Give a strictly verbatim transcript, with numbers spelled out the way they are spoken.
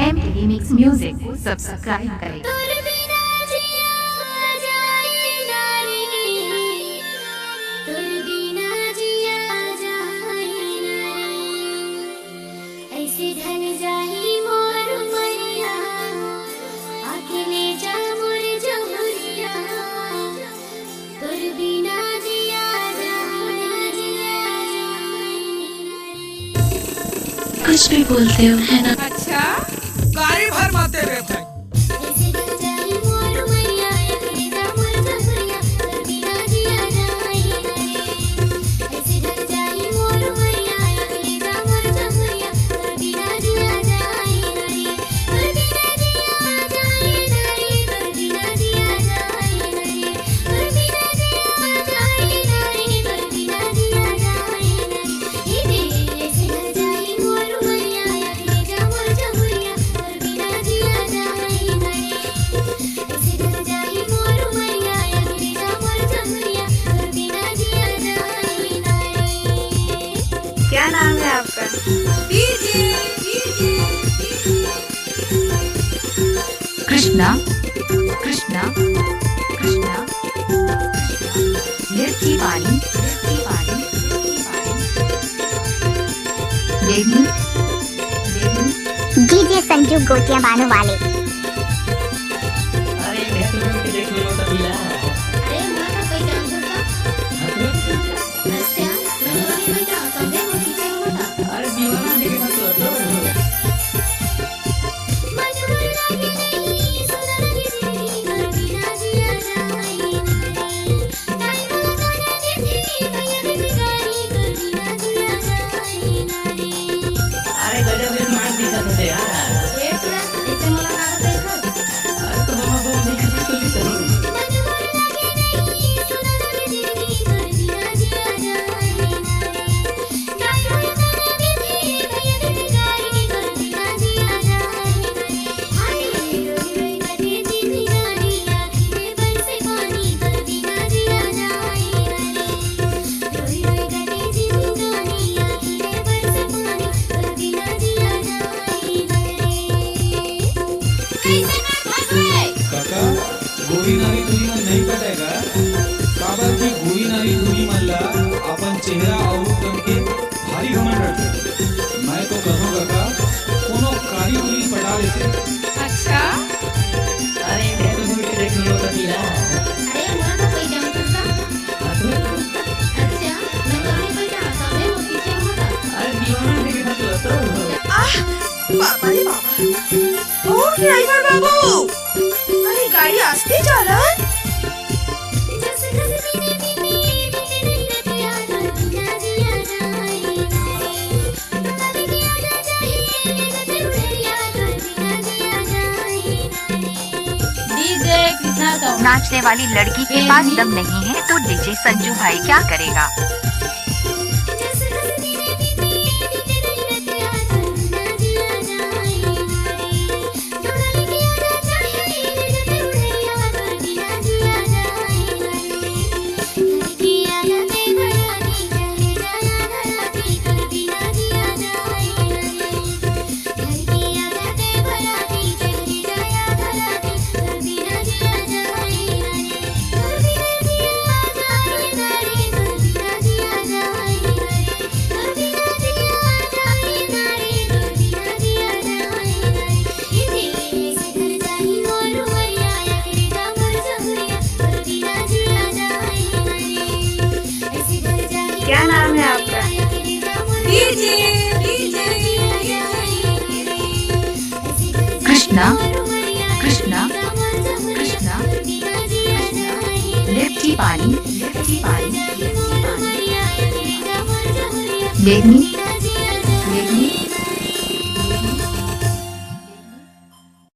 M T V mix music को subscribe करें। कुछ भी बोलते हो, है ना? अच्छा, गाड़ी भर मत देबे भाई। क्या नाम है आपका? कृष्णा, कृष्णा, कृष्णा, लिट्टी पानी, लिट्टी पानी, लिट्टी पानी। देवी, देवी। डीजे संजू गोटिया बानू वाले। अरे, मैं तो देख लो तो मिला। अरे, मैं तो कोई जानता था। अच्छा, मैं तो नहीं जानता, समझे? वो पीछे हुआ था। अरे, दीवाना देखे मत तो। अरे गजब स्मार्ट दिखत होते यार। ए, पूरा इसे मोला लागत है सब। अरे तो मामा वो दिखत तो दिखत। काका, गोरी नारी टूरी मन नहीं पटाय गा, काबर कि गोरी नारी टूरी मन ला अपन चेहरा अउ रूप के भारी घमंड रहिथे। मैं तो कहूँ काका, कोनो कारी टूरी पटा लेते। अच्छा? अरे, मैं तो दूर के देख लूँ पति ला। अरे, मोर तो कोई जान सकता। अच्छा, मैं तो नहीं पहचाना, समझे, वो पीछे होता। अरे, दीवाना देखे था तू तो। आह, बाबा रे बाबा। ओ, ड्राइवर बाबू। अरे, गाड़ी आस्ते चालन। नाचने वाली लड़की के पास दम नहीं है तो डीजे संजू भाई क्या करेगा? क्या नाम है आपका? कृष्णा, कृष्णा, कृष्णा, लिट्टी पानी, लिट्टी पानी, लिट्टी पानी।